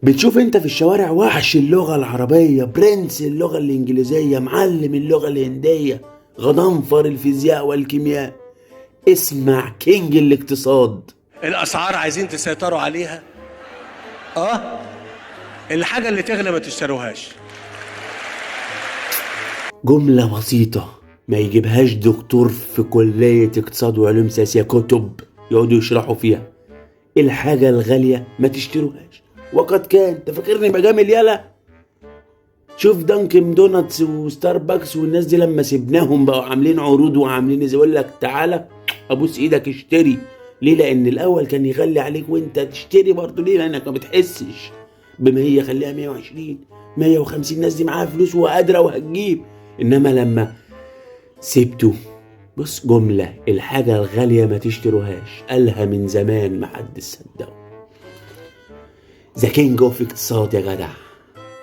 بتشوف انت في الشوارع وحش اللغة العربية، برنس اللغة الإنجليزية، معلم اللغة الهندية، غضنفر الفيزياء والكيمياء. اسمع king الاقتصاد. الاسعار عايزين تسيطروا عليها. الحاجة اللي تغلى ما تشتروهاش. جملة بسيطة ما يجيبهاش دكتور في كلية اقتصاد وعلوم سياسية، كتب يقعدوا يشرحوا فيها. الحاجة الغالية ما تشتروهاش. وقد كان. انت فاكرني بجامل؟ يالا شوف دانكن دوناتس وستاربكس والناس دي لما سيبناهم بقوا عاملين عروض وعاملين زي يقول لك تعالى ابوس ايدك اشتري. ليه؟ لان الاول كان يغلي عليك وانت تشتري برضه. ليه؟ لانك ما بتحسش ب 100، خليها 120 150، الناس دي معاها فلوس وقادرة وهتجيب. انما لما سبته، بص جملة الحاجة الغالية ما تشتروهاش، قالها من زمان ما حد صدقه. the king of اقتصاد يا جدع.